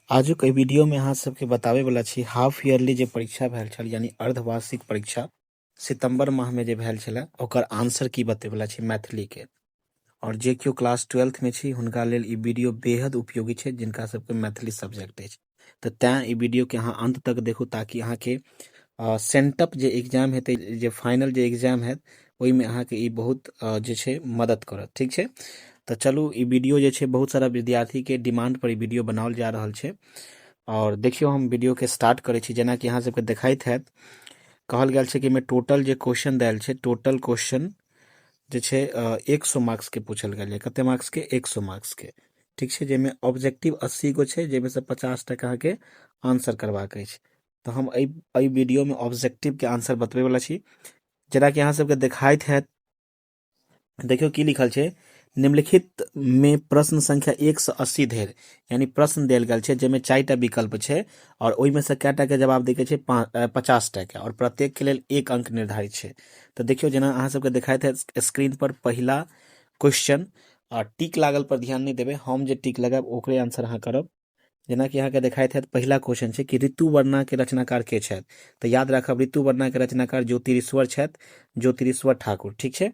आजुक एहि वीडियोमे अहाँ सबके बताबै वला छी हाफ ईयरली जे परीक्षा भेल छल यानी अर्धवार्षिक परीक्षा सितंबर माहमे जे भेल छलै ओकर आंसर की बतबै वला छी मैथिलीके। आओर जे केओ क्लास ट्वेल्थमे छी हुनका लेल ई वीडियो बेहद उपयोगी छै जिनका सबके मैथिली सब्जेक्ट अछि। तऽ तैँ ई वीडियोके अहाँ अन्त तक देखू ताकि अहाँके सेंटअप जे एग्जाम हेतै जे फाइनल जे एग्जाम हैत ओहिमे अहाँके ई बहुत जे छै मदद करत। ठीक छै, तऽ चलू ई वीडियो जे छै बहुत सारा विद्यार्थीके डिमांड पर ई वीडियो बनाओल जा रहल छै। आओर देखियौ हम वीडियोके स्टार्ट करै छी। जेनाकि अहाँ सबके देखाइत हैत, कहल गेल छै कि एहिमे टोटल जे क्वेश्चन देल छै, टोटल क्वेश्चन जे छै 100 मार्क्सके पूछल गेल यऽ। कते मार्क्सके? 100 मार्क्सके। ठीक छै, जाहिमे ऑब्जेक्टिव 80 गो छै, जाहिमे से 50 टका अहाँके आंसर करबाक अछि। तऽ हम एहि वीडियोमे ऑब्जेक्टिवके आंसर बतबैवला छी। जेनाकि अहाँ सबके देखाइत हैत, देखियौ की लिखल छै, निम्नलिखित में प्रश्न संख्या 1 से 80 धरि, यानी प्रश्न देल गेल छै जाहिमे 4टा विकल्प छै और ओहिमे से कएटा के जवाब दैके छै 50 टा के, और प्रत्येक के लेल 1 अंक निर्धारित छै। तऽ देखियौ जेना अहाँ सबके देखाइत हैत स्क्रीन पर पहिला क्वेश्चन, आ टिक लागल पर ध्यान नहि देबै, हम जे टिक लगायब ओकरे आंसर अहाँ करब। जेनाकि अहाँके देखाइत हैत पहिला क्वेश्चन छै कि ऋतुवर्णा के रचनाकार के छथि, तऽ याद राखब ऋतुवर्णा के रचनाकार ज्योतिरीश्वर छथि, ज्योतिरीश्वर ठाकुर। ठीक छै,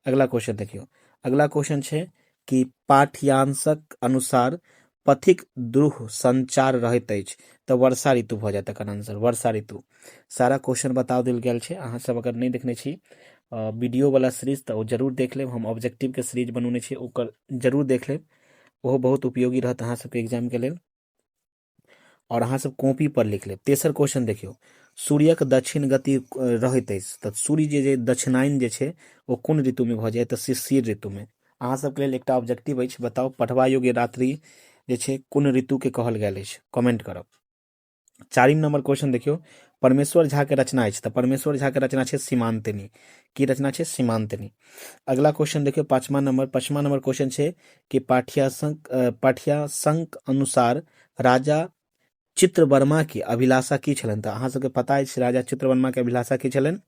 अगला क्वेश्चन देखियौ। अगला क्वेश्चन छै कि पाठ्यांशक अनुसार पथिक द्रुह संचार रहैत अछि, तऽ वर्षा ऋतु भऽ जायत एकर आंसर, वर्षा ऋतु। सारा क्वेश्चन बता देल गेल छै, अहाँ सब अगर नहि देखने छी वीडियो वाला सीरीज तऽ ओ जरूर देख लेब। हम ऑब्जेक्टिव के सीरीज बनौने छी, ओकर जरूर देख लेब, ओहो बहुत उपयोगी रहत अहाँ सबके एग्जाम के लेल। और अहाँ सब कॉपी पर लिख लेब। तेसर क्वेश्चन देखियौ, सूर्यक दक्षिण गति रहैत अछि, तऽ सूर्य जे दक्षिणायन जे छै ओ कोन ऋतुमे भऽ जायत? तऽ शिशिर ऋतुमे। अहाँ सबके लेल एकटा ऑब्जेक्टिव अछि, बताउ पढ़बा योग्य रात्रि जे छै कोन ऋतुके कहल गेल अछि, कमेंट करब। चारिम नंबर क्वेश्चन देखियौ, परमेश्वर झा के रचना अछि, तऽ परमेश्वर झा के रचना छै सीमांतिनी। की रचना छै? सीमांतिनी। अगला क्वेश्चन देखियौ, पाँचमा नंबर, पाँचमा नंबर क्वेश्चन छै कि पाठ्यांशक अनुसार राजा चित्रवर्मा के अभिलाषा की छलनि? तऽ अहाँ सबके पता अछि राजा चित्रवर्मा के अभिलाषा की छलनि?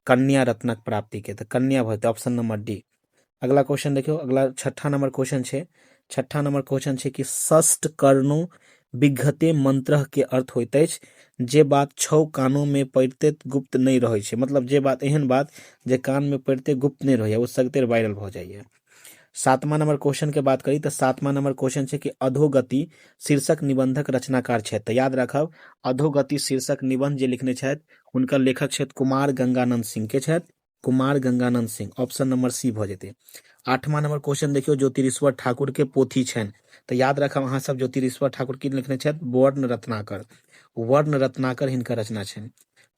कन्या रत्नक प्राप्ति के, तऽ कन्या भऽ जेतै ऑप्शन नंबर डी। अगला क्वेश्चन देखियौ, अगला छठा नंबर क्वेश्चन छै, छठा नंबर क्वेश्चन छै कि षष्ठ कर्णो विघते मंत्र के अर्थ होइत अछि जे बात छौ कानों में पड़िते गुप्त नहि रहै छै, मतलब जे बात एहन बात जे कान में पड़िते गुप्त नहि रहैए, ओ सगते वायरल भऽ जाइए। सातमा नंबर क्वेश्चन के बात करी तऽ सातमा नंबर क्वेश्चन छै कि अधोगति शीर्षक निबंधक रचनाकार छथि, तऽ याद राखब अधोगति शीर्षक निबंध जे लिखने छथि हुनकर लेखक छथि कुमार गंगानंद सिंह। के छथि? Kumar Ganganand Singh, option number C भऽ जेतै। आठमा नंबर क्वेश्चन देखियौ, ज्योतिरीश्वर ठाकुर के पोथी छनि, तऽ याद राखब अहाँ सब ज्योतिरीश्वर ठाकुर की लिखने छथि? वर्ण रत्नाकर, वर्ण रत्नाकर हिनकर रचना छनि।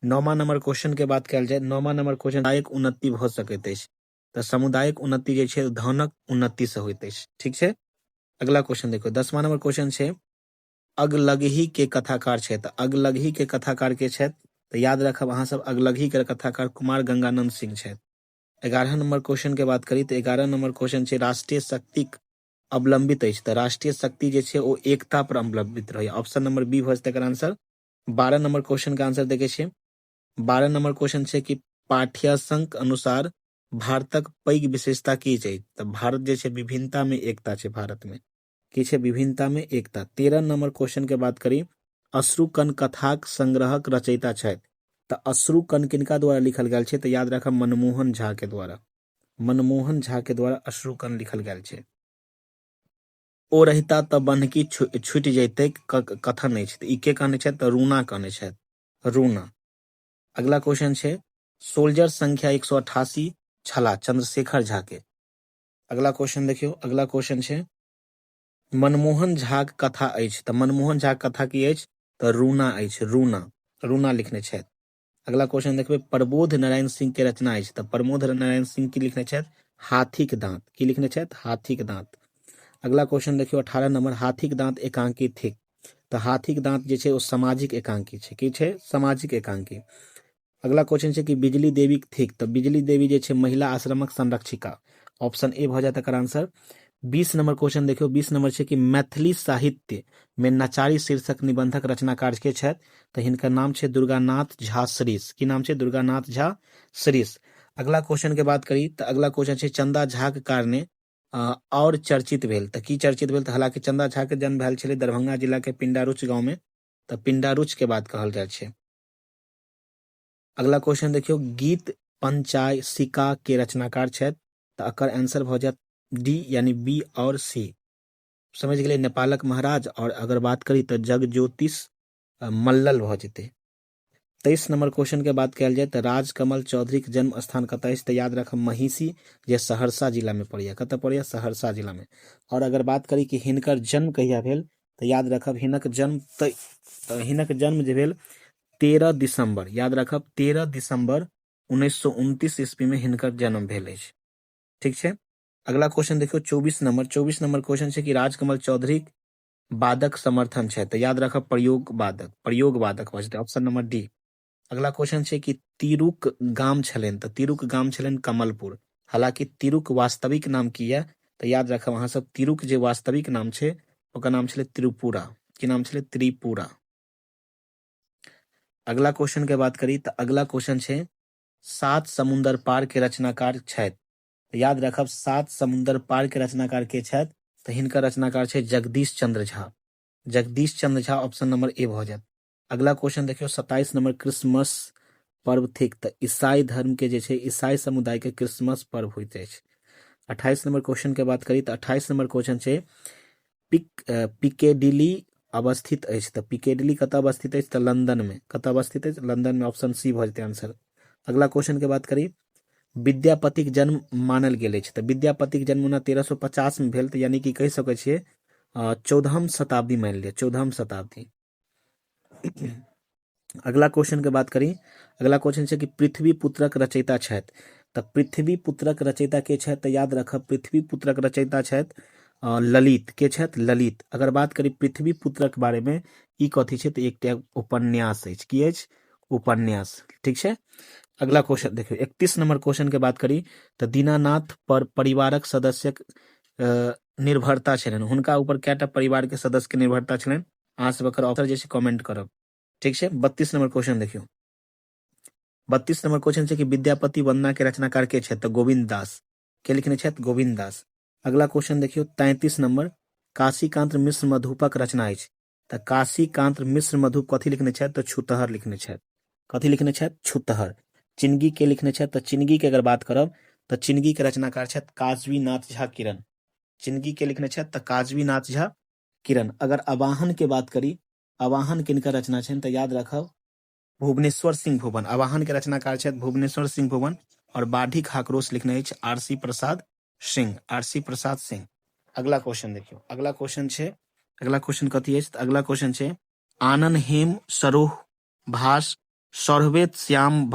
नौमा नंबर क्वेश्चन के बात कयल जाय, नौमा नंबर क्वेश्चन समुदायक उन्नति भऽ सकैत अछि, तऽ समुदायक उन्नति जे छै धनक उन्नति से होइत अछि। ठीक छै, अगला क्वेश्चन देखियौ, 10वां नंबर क्वेश्चन छै अगलगही के कथाकार छथि, तऽ अगलगही के कथाकार के छथि? तऽ याद राखब अहाँ सब अगलगही के कथाकार कुमार गंगानंद सिंह छथि। 11 नंबर क्वेश्चन के बात करी तऽ 11 नंबर क्वेश्चन छै राष्ट्रीय शक्तिक अवलंबित अछि, तऽ राष्ट्रीय शक्ति जे छै ओ एकता पर अवलंबित रहैए, ऑप्शन नंबर बी भऽ जेतै एकर आंसर। 12 नंबर क्वेश्चन के आंसर देखै छियै, 12 नंबर क्वेश्चन छै कि पाठ्यांशक अनुसार भारतक पैघ विशेषता की छै? तऽ भारत जे छै विभिन्नता में एकता छै, भारत में की छै? विभिन्नता में एकता। 13 नंबर क्वेश्चन के बात करी, अश्रुकण कथाक संग्रहक रचयिता छथि, तऽ अश्रुकण किनका द्वारा लिखल गेल छै? तऽ याद राखब मनमोहन झा के द्वारा, मनमोहन झा के द्वारा अश्रुकण लिखल गेल छै। ओ रहिता तऽ बन्हकी छुटि जैतै कथन अछि, तऽ ई के कहने छथि? तऽ रूना कहने छथि, रूना। अगला क्वेश्चन छै सोल्जर संख्या 188 छला चंद्रशेखर झा के। अगला क्वेश्चन देखियौ, अगला क्वेश्चन छै मनमोहन झाक कथा अछि, तऽ मनमोहन झाक कथा की अछि? तऽ रूना अछि, रूना, रूना लिखने छथि। अगला क्वेश्चन देखबै, प्रबोध नारायण सिंह के रचना अछि, तऽ प्रबोध नारायण सिंह की लिखने छथि? हाथीक दांत। की लिखने छथि? हाथीक दांत। अगला क्वेश्चन देखियौ, 18 नंबर, हाथीक दांत एकांकी थिक, तऽ हाथीक दांत जे छै ओ सामाजिक एकांकी छै। की छै? सामाजिक एकांकी। अगला क्वेश्चन छै कि बिजली देवी थिक, तऽ बिजली देवी जे छै महिला आश्रमक संरक्षिका, ऑप्शन ए भऽ जायत एकर आंसर। 20 नंबर क्वेश्चन देखियौ, 20 नंबर छै कि मैथिली साहित्य में नचारी शीर्षक निबंधक रचनाकार के छथि, तऽ हिनकर नाम छै दुर्गानाथ झा श्रीश। की नाम छै? दुर्गानाथ झा श्रीश। अगला क्वेश्चन के बात करी तऽ अगला क्वेश्चन छै चंदा झाक कारणे आओर चर्चित भेल। तऽ की चर्चित भेल? तऽ हालांकि चंदा झा के जन्म भेल छलै दरभंगा जिला के पिंडारूच गांव में, तऽ पिंडारूच के बात कहल जाइ छै। अगला क्वेश्चन देखियौ, गीत पंचायसिका के रचनाकार छथि, तऽ एकर आंसर भऽ जायत डी यानी बी और सी। समझ गेलियै, नेपालक महाराज। और अगर बात करी तऽ जगज्योतिष मल्लल भऽ जेतै। 23 नंबर क्वेश्चन के बात कयल जाय तऽ राजकमल चौधरी के जन्म स्थान कतऽ अछि? तऽ याद राखब महिषी, जे सहरसा जिला में पड़ैया। कतऽ पड़ैया? सहरसा जिला में। और अगर बात करी कि हिनकर जन्म कहिया भेल, तऽ याद राखब हिनक जन्म तऽ हिनक जन्म जे भेल 13 दिसंबर, याद राखब 13 दिसंबर 1929 ईस्वी में हिनकर जन्म भेल अछि। ठीक छै, अगला क्वेश्चन देखियौ 24 नंबर। 24 नंबर क्वेश्चन छै कि राजकमल चौधरी बादक समर्थन छै, तऽ याद राखब प्रयोग बादक, प्रयोग बादक भऽ जेतै ऑप्शन नंबर डी। अगला क्वेश्चन छै कि तिरुक गाम छलनि, तऽ तिरुक गाम छलनि कमलपुर। हालांकि तिरुक वास्तविक नाम की यऽ, तऽ याद राखब अहाँ सब तिरुक जे वास्तविक नाम छै ओकर नाम छलै त्रिपुरा। की नाम छलै? त्रिपुरा। अगला क्वेश्चन के बात करी तऽ अगला क्वेश्चन छै सात समुंदर पार के रचनाकार छथि, तऽ याद राखब सात समुंदर पार के रचनाकार के छथि, तऽ हिनकर रचनाकार छै Jagdish Chandra Jha. Jagdish Chandra Jha option number A भऽ जायत। अगला क्वेश्चन देखियौ 27 नंबर, क्रिसमस पर्व थिक, तऽ ईसाई धर्म के जे छै ईसाई समुदाय के क्रिसमस पर्व होइत अछि। 28 नंबर क्वेश्चन के बात करी तऽ 28 नंबर क्वेश्चन छै पिकेडिली अवस्थित अछि, तऽ पिकेडिली कतऽ अवस्थित अछि? तऽ लंदन में। कतऽ अवस्थित अछि? लंदन में, ऑप्शन सी भऽ जेतै आंसर। अगला क्वेश्चन के बात करी, विद्यापतिक जन्म मानल गेल अछि, तऽ विद्यापतिक जन्म ओना 1350 में भेल, तऽ यानी कि कहि सकै छियै 14 शताब्दी मानि लिअ, 14 शताब्दी। अगला क्वेश्चन के बात करी, अगला क्वेश्चन छै कि पृथ्वी पुत्रक रचयिता छथि, तऽ पृथ्वी पुत्रक रचयिता के छथि? तऽ याद रखब पृथ्वी पुत्रक रचयिता छथि ललित। के छथि? ललित। अगर बात करी पृथ्वी पुत्रक बारे में, ई कथी छै? तऽ एकटा उपन्यास अछि। की अछि? उपन्यास। ठीक छै, अगला क्वेश्चन देखियौ 31 नंबर क्वेश्चन के बात करी तऽ दीनानाथ पर परिवारक सदस्यक निर्भरता छलनि, हुनका ऊपर कएटा परिवार के सदस्य के निर्भरता छलनि? अहाँ सब एकर ऑप्शन जे छै कमेंट करब। ठीक छै, 32 नंबर क्वेश्चन देखियौ, 32 नंबर क्वेश्चन छै कि विद्यापति वंदना के रचनाकार के छथि? तऽ गोविंद दास। के लिखने छथि? गोविंद दास। अगला क्वेश्चन देखियौ 33 नंबर, काशीकांत मिश्र मधुपक रचना अछि, तऽ काशीकांत मिश्र मधुप कथी लिखने छथि? तऽ छुतहर लिखने छथि। कथी लिखने छथि? छुतहर। चिनगी के लिखने छथि? तऽ चिनगी के अगर बात करब तऽ चिनगी के रचनाकार छथि काजवीनाथ झा किरण। चिनगी के लिखने छथि? तऽ काजवीनाथ झा किरण। अगर अवाहन के बात करी, अवाहन किनकर रचना छनि? तऽ याद रखब भुवनेश्वर सिंह भुवन। अवाहन के रचनाकार छथि भुवनेश्वर सिंह भुवन। और बाढ़िक हाक्रोश लिखने अछि R C Prasad Singh, R C Prasad Singh. अगला क्वेश्चन देखियौ, अगला क्वेश्चन छै, अगला क्वेश्चन कथी अछि? तऽ अगला क्वेश्चन छै आनन हेम सरोह भास सौरभेत श्याम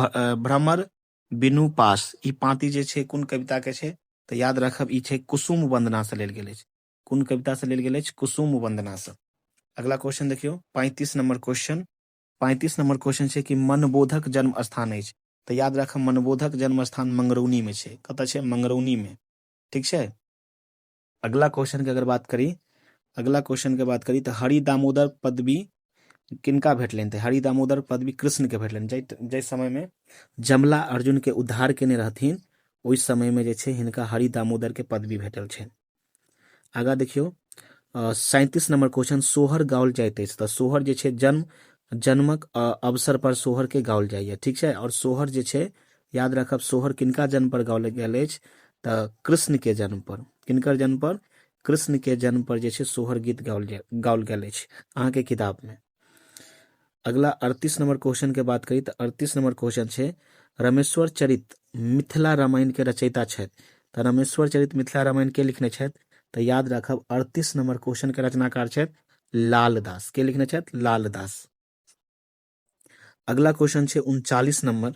भ्रमर बिनु पास। ई पांति जे छै कोन कविता के छै? तऽ याद रखब ई छै कुसुम वंदना से लेल गेल अछि। कोन कविता से लेल गेल अछि? कुसुम वंदना से। अगला क्वेश्चन देखियौ 35 नंबर क्वेश्चन। 35 नंबर क्वेश्चन छै कि मनबोधक जन्म स्थान अछि, तऽ याद राखब मनबोधक जन्म स्थान मंगरौनी में छै। कतऽ छै? मंगरौनी में। ठीक छै, अगला क्वेश्चन के अगर बात करी, अगला क्वेश्चन के बात करी तऽ हरि दामोदर पदवी किनका भेटलनि? तऽ हरि दामोदर पदवी कृष्ण के भेटलनि। जाहि समय में जमला अर्जुन के उद्धार केने रहथिन ओहि समय में जे छै हिनका हरि दामोदर के पदवी भेटल छनि। आगा देखियौ 37 नंबर क्वेश्चन, सोहर गाओल जाइत अछि, तऽ सोहर जे छै जन्मक अवसर पर सोहर के गाओल जाइए। ठीक छै, और सोहर जे छै याद राखब सोहर किनका जन्म पर गाओल गेल अछि? तऽ कृष्ण के जन्म पर। किनकर जन्म पर? कृष्ण के जन्म पर जे छै सोहर गीत गाओल गेल अछि अहाँके किताब में। अगला 38 नंबर क्वेश्चन के बात करी तऽ 38 नंबर क्वेश्चन छै रमेश्वर चरित मिथिला रामायण के रचयिता छथि, तऽ रमेश्वर चरित मिथिला रामायण के लिखने छथि? तऽ याद राखब 38 नंबर क्वेश्चन के रचनाकार छथि लालदास। के लिखने छथि? लालदास। अगला क्वेश्चन छै 39 नंबर,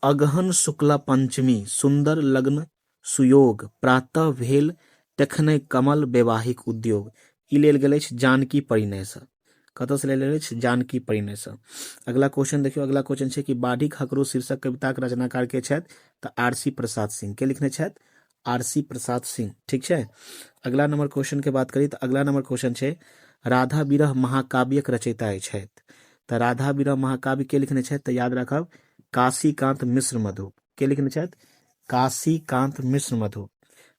अगहन शुक्ला पंचमी सुंदर लग्न सुयोग प्रातः भेल तखने कमल वैवाहिक उद्योग। ई लेल गेल अछि जानकी परिणय सँ। कतऽ सँ लेल गेल अछि? जानकी परिणय सँ। अगला क्वेश्चन देखियौ, अगला क्वेश्चन छै कि बाढ़िक हकरो शीर्षक कविताक रचनाकार के छथि? तऽ आर सी प्रसाद सिंह। के लिखने छथि? R C Prasad Singh. ठीक छै, अगला नंबर क्वेश्चन के बात करी तऽ अगला नंबर क्वेश्चन छै राधा विरह महाकाव्यक रचयिता छथि, तऽ राधा विरह महाकाव्य के लिखने छथि? तऽ याद राखब काशीकांत मिश्र मधु। के लिखने छथि? काशीकांत मिश्र मधु।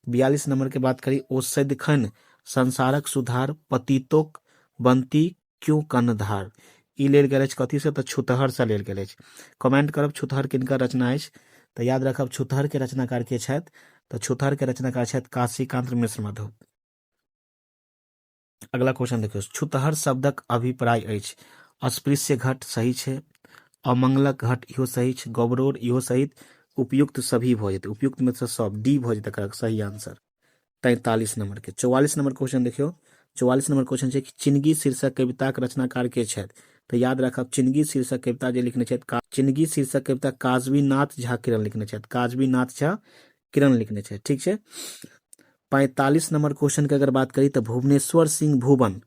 42 नंबर के बात करी, ओ सदिखन संसारक सुधार पतितोक बनती क्यों कर्णधार, ई लेल गेल अछि कथी से? तऽ छुतहर से लेल गेल अछि। कमेंट करब छुतहर किनकर रचना अछि। तऽ याद रखब छुतहर के रचनाकार के छथि? तऽ छुतहर के रचनाकार छथि काशीकांत मिश्र मधु। अगला क्वेश्चन देखियौ, छुतहर शब्दक अभिप्राय अछि अस्पृश्य घट सही छै, अमंगलक घट इहो सही छै, गोबरोर इहो सही, उपयुक्त सभी भऽ जेतै, उपयुक्त में से सब डी भऽ जेतै एकर सही आंसर 43 नंबर के। 44 नंबर क्वेश्चन देखियौ, 44 नंबर क्वेश्चन छै कि चिनगी शीर्षक कविताक रचनाकार के छथि? तऽ याद राखब चिनगी शीर्षक कविता जे लिखने छथि, चिनगी शीर्षक कविता काजवीनाथ झा किरण लिखने छथि, काजवीनाथ झा किरण लिखने छथि, ठीक छै। 45 नंबर क्वेश्चन के अगर बात करी तऽ भुवनेश्वर सिंह भुवन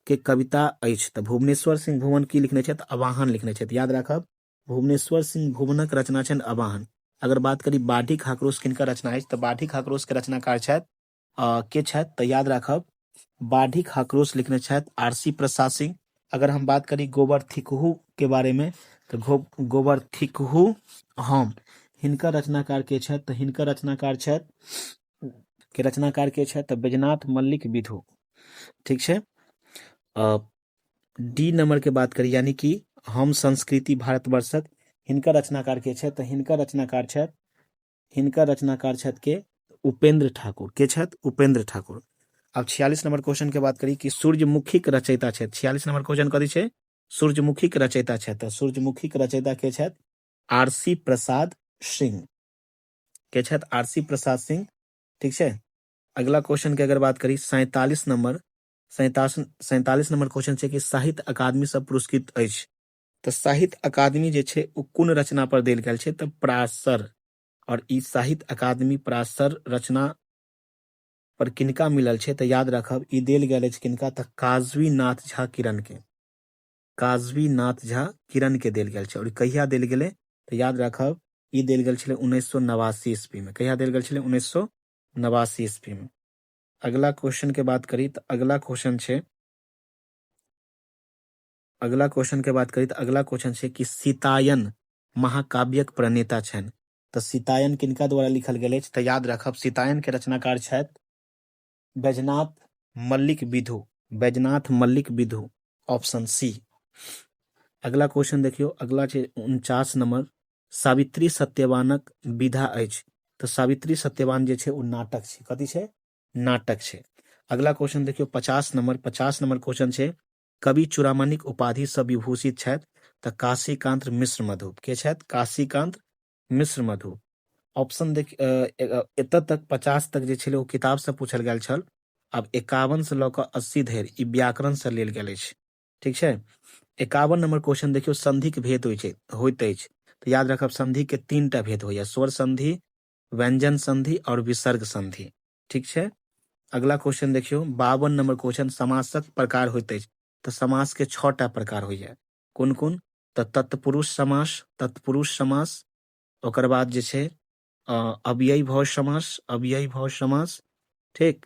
के कविता अछि, तऽ भुवनेश्वर सिंह भुवन की लिखने छथि? आवाहन लिखने छथि। याद राखब भुवनेश्वर सिंह भुवनक रचना छनि आवाहन। अगर बात करी बाढ़िक हाक्रोश किनकर रचना अछि, तऽ बाढ़िक हाक्रोश के रचनाकार छथि के छथि? तऽ याद राखब बाढ़िक हाक्रोश लिखने छथि आर सी प्रसाद सिंह। अगर हम बात करी गोबर थिकहू के बारे में तऽ गोबर थिकहू हम, हिनकर रचनाकार के छथि? तऽ हिनकर रचनाकार छथि के रचनाकार के छथि? तऽ बैजनाथ मल्लिक विधु, ठीक छै। डी नंबर के बात करी यानी कि हम संस्कृति भारतवर्षक, हिनकर रचनाकार के छथि? तऽ हिनकर रचनाकार छथि, हिनकर रचनाकार छथि के? उपेंद्र ठाकुर। के छथि? उपेंद्र ठाकुर। अब 46 नंबर क्वेश्चन के बात करी कि सूर्यमुखी के रचयिता छथि। 46 नंबर क्वेश्चन कथी छै? सूर्यमुखी के रचयिता छथि। तऽ सूर्यमुखी के रचयिता के छथि? R C Prasad Singh. के छथि? आर सी प्रसाद सिंह, ठीक छै। अगला क्वेश्चन के अगर बात करी 47 नंबर, 47 नंबर क्वेश्चन छै कि साहित्य अकादमी से पुरस्कृत अछि। तऽ साहित्य अकादमी जे छै ओ कोन रचना पर देल गेल छै? तऽ पराशर। और ई साहित्य अकादमी पराशर रचना पर किनका मिलल छै? तऽ याद राखब ई देल गेल अछि किनका? तऽ काजवीनाथ झा किरण के, काजवीनाथ झा किरण के देल गेल छै। और कहिया देल गेलै? तऽ याद राखब ई देल गेल छलै 1989 ईस्वी में। कहिया देल गेल छलै? 1989 ईस्वी में। अगला क्वेश्चन के बात करी तऽ अगला क्वेश्चन छै, अगला क्वेश्चन के बात करी तऽ अगला क्वेश्चन छै कि सीतायन महाकाव्यक प्रणेता छनि। तऽ सीतायन किनका द्वारा लिखल गेल अछि? तऽ याद राखब सीतायन के रचनाकार छथि बैजनाथ मल्लिक विधु, बैजनाथ मल्लिक विधु, ऑप्शन सी। अगला क्वेश्चन देखियौ, अगला छै 49 नंबर, सावित्री सत्यवानक विधा अछि। तऽ सावित्री सत्यवान जे छै ओ नाटक छै। कथी छै? नाटक छै। अगला क्वेश्चन देखियौ 50 नंबर, 50 नंबर क्वेश्चन छै कवि चूड़ामणिक उपाधि सँ विभूषित छथि। तऽ काशीकांत मिश्र मधु। के छथि? काशीकांत मिश्र मधु। ऑप्शन देख, एतऽ तक 50 तक जे छलै ओ किताब सँ पूछल गेल छल। आब 51 सँ लऽ कऽ 80 धरि ई व्याकरण सँ लेल गेल अछि, ठीक छै। 51 नंबर क्वेश्चन देखियौ, संधिक भेद होइ छै, होइत अछि। तऽ याद रखब संधि के 3 टा भेद होइया, स्वर संधि, व्यंजन संधि और विसर्ग संधि, ठीक छै। अगला क्वेश्चन देखियौ 52 नंबर क्वेश्चन, समासक प्रकार होइत अछि। तऽ समास के 6 टा प्रकार होइया, कोन कोन? तऽ तत्पुरुष समास, तत्पुरुष समास, ओकर बाद जे छै अव्ययी भाव समास, अव्ययी भाव समास, ठीक,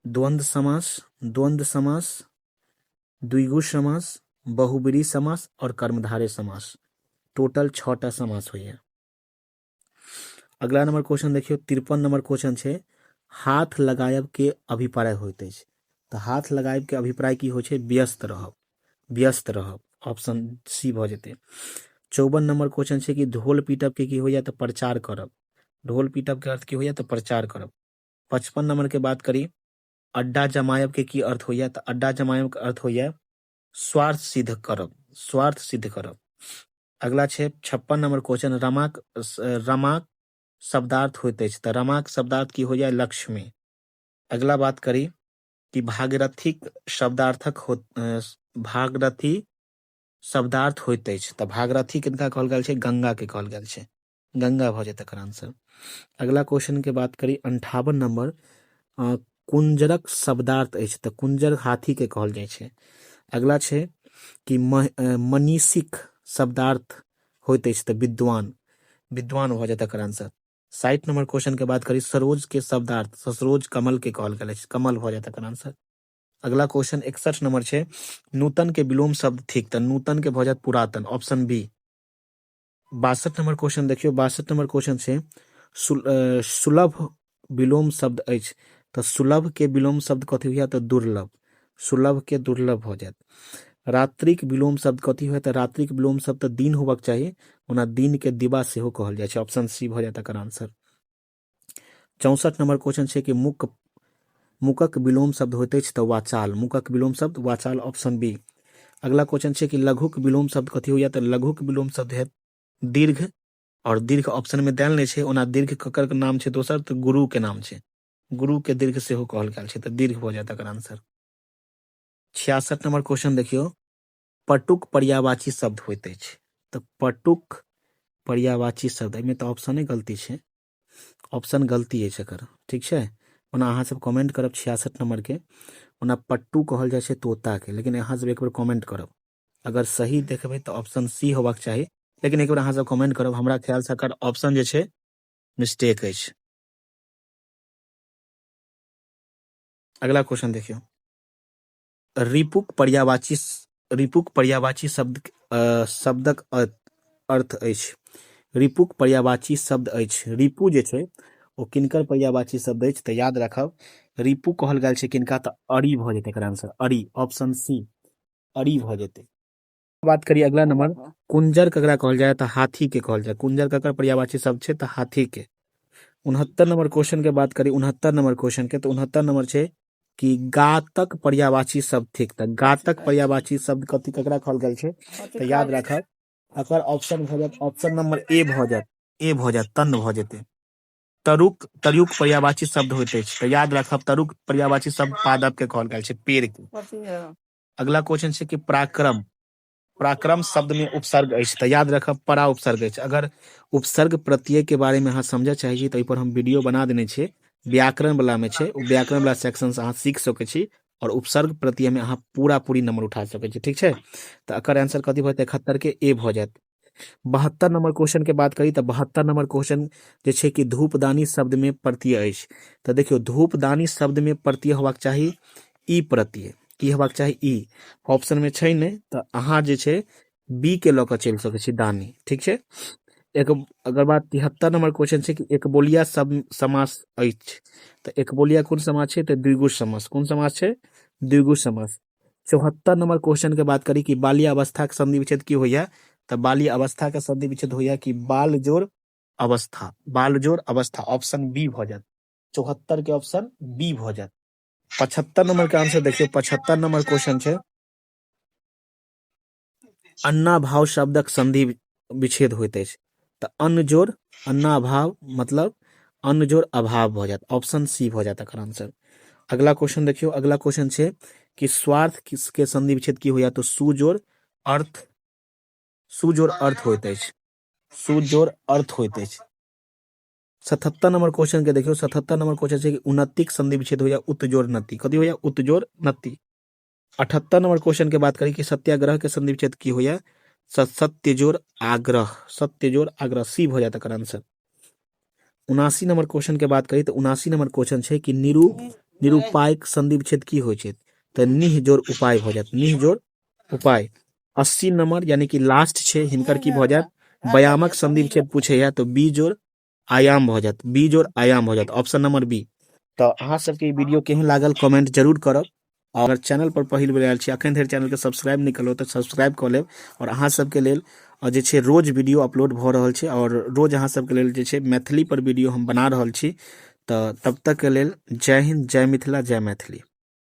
द्वंद्व समास, द्वंद्व समास, द्विगु समास, बहुब्रीहि समास और कर्मधारय समास। टोटल 6 टा समास होइया। अगला नंबर क्वेश्चन देखियौ 53 नंबर क्वेश्चन छै हाथ लगायब के अभिप्राय होइत अछि। तऽ हाथ लगायब के अभिप्राय की होइ छै? व्यस्त रहब, व्यस्त रहब, ऑप्शन सी भऽ जेतै। 54 नंबर क्वेश्चन छै कि ढोल पीटब के की होइया? तऽ प्रचार करब। ढोल पीटब के अर्थ की होइया? तऽ प्रचार करब। 55 नंबर के बात करी अड्डा जमायब के की अर्थ होइया? तऽ अड्डा जमायब के अर्थ होइया स्वार्थ सिद्ध करब, स्वार्थ सिद्ध करब। अगला छै 56 नंबर क्वेश्चन, रमाक, रमाक शब्दार्थ होइत अछि। तऽ रमाक शब्दार्थ की होइया? लक्ष्मी। अगला बात करी कि भागीरथीक शब्दार्थक हो, भागीरथी शब्दार्थ होइत अछि। तऽ भागीरथी किनका कहल गेल छै? गंगा के कहल गेल छै, गंगा भऽ जेतै एकर आंसर। अगला क्वेश्चन के बात करी 58 नंबर, कुंजरक शब्दार्थ अछि। तऽ कुंजर हाथी के कहल जाइ छै। अगला छै कि मनीषिक शब्दार्थ होइत अछि। तऽ विद्वान, विद्वान भऽ जेतै एकर आंसर। 60 नंबर क्वेश्चन के बात करी सरोज के शब्दार्थ, सरोज कमल के कहल गेल अछि, कमल भऽ जेतै एकर आंसर। अगला क्वेश्चन 61 नंबर छै नूतन के विलोम शब्द थिक। तऽ नूतन के भऽ जायत पुरातन, ऑप्शन बी। 62 नंबर क्वेश्चन देखियौ, 62 नंबर क्वेश्चन छै सुलभ विलोम शब्द अछि। तऽ सुलभ के विलोम शब्द कथी होइया? तऽ दुर्लभ। सुलभ के दुर्लभ भऽ जायत। रात्रिक विलोम शब्द कथी होयत? तऽ रात्रिक विलोम शब्द तऽ दिन होबाक चाही, ओना दिन के दिवा सेहो कहल जाइ छै। ऑप्शन सी भऽ जायत एकर आंसर। 64 नंबर क्वेश्चन छै कि मुकक विलोम शब्द होइत अछि। तऽ वाचाल। मुकक विलोम शब्द वाचाल, ऑप्शन बी। अगला क्वेश्चन छै कि लघुक विलोम शब्द कथी होइया? तऽ लघुक विलोम शब्द हैत दीर्घ, और दीर्घ ऑप्शन में देल नहि छै। ओना दीर्घ ककर नाम छै दोसर? तऽ गुरु के नाम छै। गुरु के दीर्घ सेहो कहल गेल छै, तऽ दीर्घ भऽ जायत एकर आंसर। 66 नंबर क्वेश्चन देखियौ, पटुक पर्यायवाची शब्द होइत अछि। तऽ पटुक पर्यायवाची शब्द, एहिमे तऽ ऑप्शने गलती छै, ऑप्शन गलती अछि एकर, ठीक छै। ओना अहाँ सब कमेंट करब 66 नंबर के। ओना पट्टू कहल जाइ छै तोता के, लेकिन अहाँ सब एक बेर कमेंट करब, अगर सही देखबै तऽ ऑप्शन सी होबाक चाही, लेकिन एक बेर अहाँ सब कमेंट करब। हमरा ख्याल से एकर ऑप्शन जे छै मिस्टेक अछि। अगला क्वेश्चन देखियौ, रिपुक पर्यायवाची शब्द शब्दक अर्थ अछि। रिपुक पर्यायवाची शब्द अछि। रिपु जे छै ओ किनकर पर्यायवाची शब्द अछि? तऽ याद राखब, रिपु कहल गेल छै किनका? तऽ अरी भऽ जेतै एकर आंसर, अरी, ऑप्शन सी, अरी भऽ जेतै। बात करी अगला नंबर, कुंजर ककरा कहल जाय? तऽ हाथी के कहल जाय। कुंजर ककर पर्यायवाची शब्द छै? तऽ हाथी के। 69 नंबर क्वेश्चन के बात करी, 69 नंबर क्वेश्चन के, तऽ 69 नंबर छै कि गातक पर्यायवाची शब्द थिक। तऽ गातक पर्यायवाची शब्द कथी ककरा कहल गेल छै? तऽ याद राखब एकर ऑप्शन भऽ जायत ऑप्शन नंबर ए भऽ जायत, ए भऽ जायत, तन भऽ जेतै। तरुक पर्यायवाची शब्द होइत अछि। तऽ याद राखब तरुक पर्यायवाची शब्द पादप के कहल गेल छै, पेड़ के। अगला क्वेश्चन छै कि पराक्रम शब्द में उपसर्ग अछि। तऽ याद रखब परा उपसर्ग अछि। अगर उपसर्ग प्रत्यय के बारे में अहाँ समझऽ चाहै छी तऽ एहि पर हम वीडियो बना देने छियै, व्याकरण वाला में छै, ओ व्याकरण वाला सेक्शन से अहाँ सीख सकै छी और उपसर्ग प्रत्यय में अहाँ पूरा पूरी नंबर उठा सकै छी, ठीक छै। तऽ एकर आंसर कथी भऽ जेतै? 71 के ए भऽ जायत। 72 नंबर क्वेश्चन के बात करी तऽ 72 नंबर क्वेश्चन जे छै कि धूपदानी शब्द में प्रत्यय अछि। तऽ देखियौ धूपदानी शब्द में प्रत्यय होबाक चाही ई प्रत्यय, की होबाक चाही? ई ऑप्शन में छै नहि, तऽ अहाँ जे छै बी के लऽ कऽ चलि सकै छी, दानी, ठीक छै। एक अगर बात 73 नंबर क्वेश्चन छै कि एकबोलिया सब समास अछि। तऽ एकबोलिया कोन समास छै? तऽ द्विगु समास। कोन समास छै? द्विगु समास। 74 नंबर क्वेश्चन के बात करी कि बाल्यावस्था के संधि विच्छेद की होइया? तऽ बाल्यावस्था के संधि विच्छेद होइया कि बाल जोड़ अवस्था, बाल जोड़ अवस्था, ऑप्शन बी भऽ जायत। 74 के ऑप्शन बी भऽ जायत। 75 नंबर के आंसर देखियौ, 75 नंबर क्वेश्चन छै अन्ना भाव शब्दक संधि विच्छेद होइत अछि। तऽ अन्न जोड़ अन्ना भाव मतलब अन्न जोड़ अभाव भऽ जायत, ऑप्शन सी भऽ जायत एकर आंसर। अगला क्वेश्चन देखियौ, अगला क्वेश्चन छै कि स्वार्थ के संधि विच्छेद की होइया? तऽ सुजोड़ अर्थ, सुजोड़ अर्थ होइत अछि, सुजोड़ अर्थ होइत अछि। 77 नंबर क्वेश्चन के देखियौ, 77 नंबर क्वेश्चन छै कि उन्नतिक संधि विच्छेद होइया उत्जोड़ नति, कथी होइया? उत्जोड़ नति। 78 नंबर क्वेश्चन के बात करी कि सत्याग्रह के संधि विच्छेद की होइया? सत्य जोड़ आग्रह, सत्य जोड़ आग्रह, सी भऽ जायत एकर आंसर। 79 नंबर क्वेश्चन के बात करी तऽ 79 नंबर क्वेश्चन छै कि निरूपायक संधि विच्छेद की होइ छै? तऽ निह जोड़ उपाय भऽ जायत, निह जोड़ उपाय। 80 नंबर यानी कि लास्ट छै हिनकर की भऽ जायत? व्यायामक संधि विच्छेद पूछे है तऽ बी जोड़ आयाम भऽ जायत, बी जोड़ आयाम भऽ जायत, ऑप्शन नंबर बी। तऽ अहाँ सबके ई वीडियो केहन लागल कमेंट जरूर करब, और अगर चैनल पर पहिल बेर आयल छी अखन धरि चैनल के सब्सक्राइब नहि केलहुँ तऽ सब्सक्राइब कऽ लेब। और अहाँ सबके लेल जे छै रोज वीडियो अपलोड भऽ रहल छै और रोज अहाँ सबके लेल जे छै मैथिली पर वीडियो हम बना रहल छी। तऽ तब तक के लेल जय हिंद, जय मिथिला, जय मैथिली।